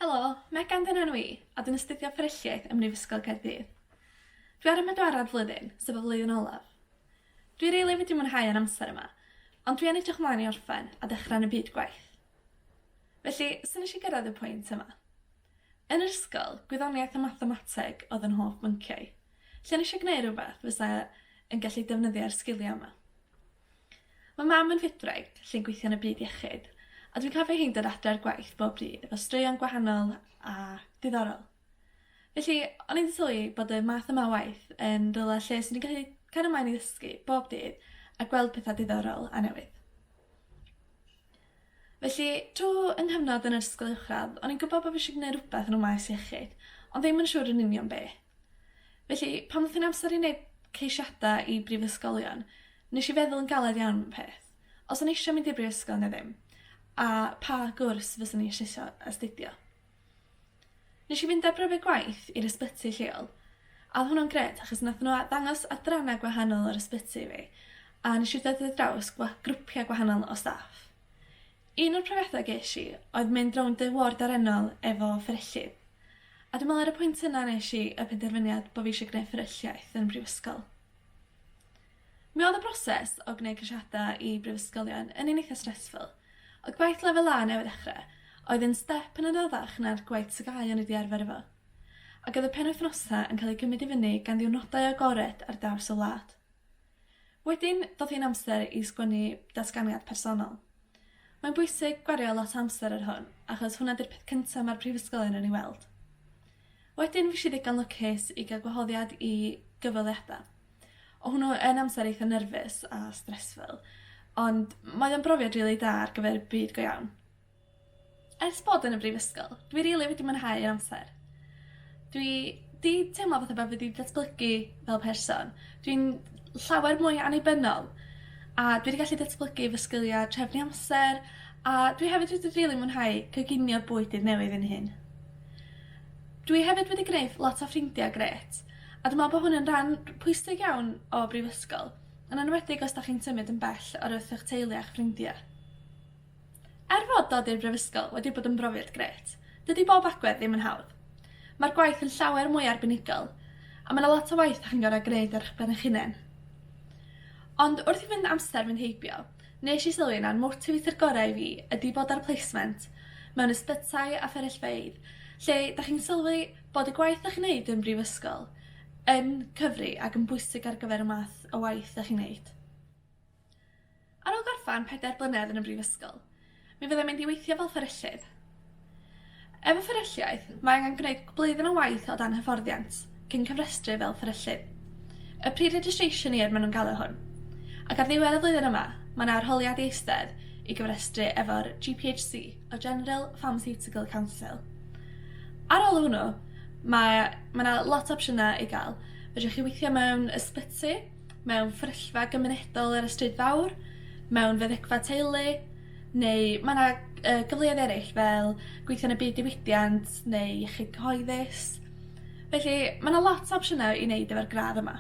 Helo, Megan 'di'n enw i, a dwi'n astudio Fferylliaeth ym Mhrifysgol Caerdydd. Dwi ar 'y mhedwaredd flwyddyn, sef y flwyddyn olaf. Dwi rili wedi mwynhau yn amser yma, ond dwi yn edrych ymlaen i orffen a dechrau yn y byd gwaith. Felly, sut nes i gyrraedd y pwynt yma? Yn yr ysgol, gwyddoniaeth a mathemateg oedd yn hoff bynciau, lle o'n i eisiau gwneud rhywbeth fysa yn gallu defnyddio'r sgiliau yma. Mae mam yn fydwraig sy'n gweithio yn y byd iechyd, a dwi'n cofio hi'n dod adre o'r gwaith bob dydd efo straeon gwahanol a diddorol. Felly, o'n i'n sylwi bod y math yma o waith yn rywle lle 'swn i'n gallu cario mlaen i ddysgu bob dydd a gweld pethau diddorol a newydd. Felly, trwy 'y nghyfnod yn yr ysgol uwchradd, o'n i'n gwybod bod fi eisiau gwneud rhywbeth yn y maes iechyd, ond ddim yn siŵr yn union be. Felly, pan ddoth hi'n amser i wneud ceisiadau i brifysgolion, Nes i feddwl yn galed iawn am y peth. Os o'n i eisiau mynd i'r brifysgol neu ddim, a pa gwrs fyswn i eisiau astudio. Nes i fynd ar brofiad gwaith i'r ysbyty lleol, a oedd hwnna'n grêt achos wnaethon nhw ddangos adrannau gwahanol o'r ysbyty i fi, a nes i ddod ar draws grwpiau gwahanol o staff. Un o'r profiadau ges i oedd mynd rownd y ward arennol efo fferyllydd, a dwi'n meddwl ar y pwynt yna nes i y penderfyniad bod fi eisiau gwneud fferylliaeth yn y brifysgol. Mi oedd y broses o gwneud ceisiadau i brifysgolion yn un eitha stressful. Oedd gwaith lefel A newydd ddechrau, oedd yn step yn anoddach na'r gwaith TGAU o'n i 'di arfer efo. Ac oedd y penwythnosau yn cael eu cymryd i fyny gan ddiwrnodau agored ar draws y wlad. Wedyn, ddoth hi'n amser i sgwennu datganiad personol. Mae'n bwysig gwario lot o amser ar hwn, achos hwnna 'di'r peth cyntaf mae'r prifysgolion yn ei weld. Wedyn fues i ddigon lwcus i gael gwahoddiad i gyfweliadau. O' hwnnw yn amser eitha nerfus a stressful, ond mae o'n brofiad rili da ar gyfer byd go iawn. Ers bod yn y brifysgol, dwi rili wedi mwynhau yr amser. Dwi 'di teimlo fatha bo' fi 'di datblygu fel person. Dwi'n llawer mwy annibynnol a dwi 'di gallu datblygu fy sgilia trefnu amser a dwi hefyd wedi rili mwynhau coginio bwydydd newydd 'yn hun. Dwi hefyd wedi gneud lot o ffrindia grêt a dwi me'wl bo' hwn yn ran pwysig iawn o brifysgol, yn enwedig os 'dach chi'n symud yn bell oddi wrth 'ych teulu a'ch ffrindia. Er fod dod i'r brifysgol wedi bod yn brofiad grêt, dydi bob agwedd ddim yn hawdd. Ma'r gwaith yn llawer mwy arbenigol, a ma' 'na lot o waith 'dach chi'n gor'o' gneud ar 'ych ben 'ych hunen. Ond wrth i fynd amser fynd heibio, Nes i sylwi na'r motivator gorau i fi ydi bod ar placement mewn ysbytai a fferyllfeydd lle 'dach chi'n sylwi bod y gwaith 'dach chi'n neud yn brifysgol yn cyfri ac yn bwysig ar gyfer y math o waith 'dach chi'n neud. Ar ôl gorffen pedair blynedd yn y brifysgol, mi fyddai'n mynd i weithio fel fferyllydd. Efo fferylliaeth, mae angen gwneud blwyddyn o waith o dan hyfforddiant cyn cyfrestru fel fferyllydd. Y pre-registration year maen nhw'n galw hwn. Ac ar ddiwedd y flwyddyn yma, mae yna arholiad i eistedd i gyfrestru efo'r GPHC, o General Pharmaceutical Council. Ar ôl hwnnw, mae mae 'na lot o opsiynau i gael. Fedrwch chi weithio mewn ysbyty, mewn fferyllfa gymunedol ar y stryd fawr, mewn feddygfa teulu, neu ma' 'na yy gyfleoedd eraill fel gweithio yn y byd diwydiant neu iechyd cyhoeddus. Felly ma' 'na lot o opsiynau i wneud efo'r gradd yma.